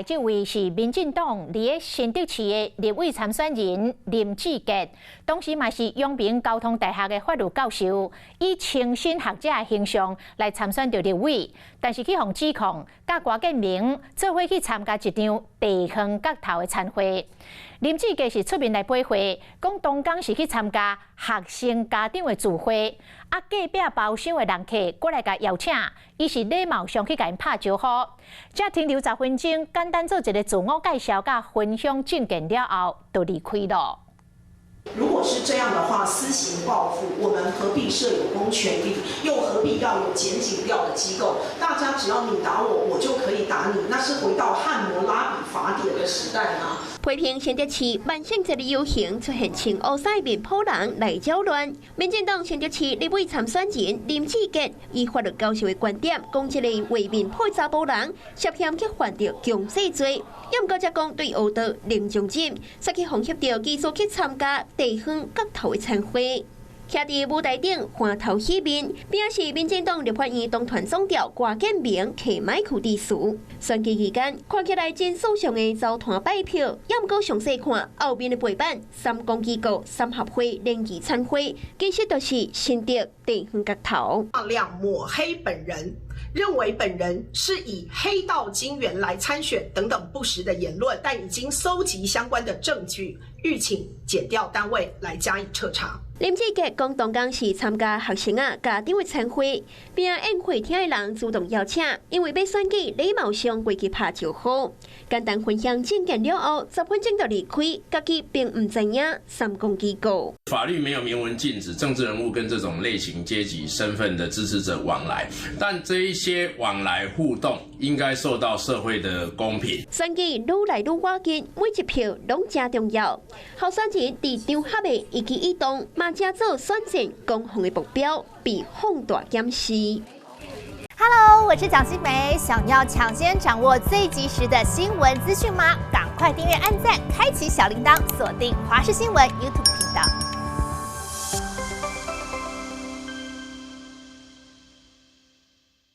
這位是民進黨佇咧新竹市的立委參選人林志杰，當時嘛是陽明交通大學的法律教授，以清新學者的形象來參選著立委，但是去予指控，佮郭建明做伙去參加一場地方角頭的餐會。林志杰是出面來駁回，講當工是去參加學生家長的聚會，啊隔壁包廂的人客過來共邀請，伊是禮貌上去共𪜶拍招呼，才停留10分鐘，簡單做一个自我介紹佮分享政見了後，就離開了。如果是這樣的話，私刑報復，我們何必設有公權力，又何必要有檢警調的機構？大家只要你打我，我就可以打你，那是回到漢謨拉比法典的時代嗎？批評新竹市萬聖節的遊行出現穿烏色面譜人來攪亂。民進黨新竹市立委參選人林志杰以法律教授的觀點，講這個畫面譜查埔人涉嫌去犯著強制罪，也毋過才講對學道零容忍，煞去予翕著疑似去參加地方角頭的餐會，徛佇舞台頂歡頭喜面，邊仔是民進黨立法院黨團總召郭建明提麥克致辭。選舉期間看起來真肅詳的組團拜票，也毋過詳細看後面的背板，三公機構、三合會聯誼餐會，其實都是新竹地方角頭。大量抹黑本人，認為本人是以黑道金援來參選等等不實的言論，但已經蒐集相關的證據，籲請檢調單位來加以徹查。林志杰講，當工是參加學生仔家長的餐會，邊仔宴會廳的人主動邀請，因為欲選舉禮貌上過去拍招呼，簡單分享政見了後，10分鐘就離開，家己並毋知影三公機構。法律沒有明文禁止政治人物跟這種類型、階級、身份的支持者往來，但這一些往來互動應該受到社會的公平。選舉愈來愈倚近，每一票攏誠重要。候選人佇場合的一舉一動，嘛成做選戰攻防的目標，被放大檢視。 Hello，我是蔣新梅，想要搶先掌握最及時的新聞資訊嗎？趕快訂閱、按讚、開啟小鈴鐺，鎖定華視新聞 YouTube 頻道。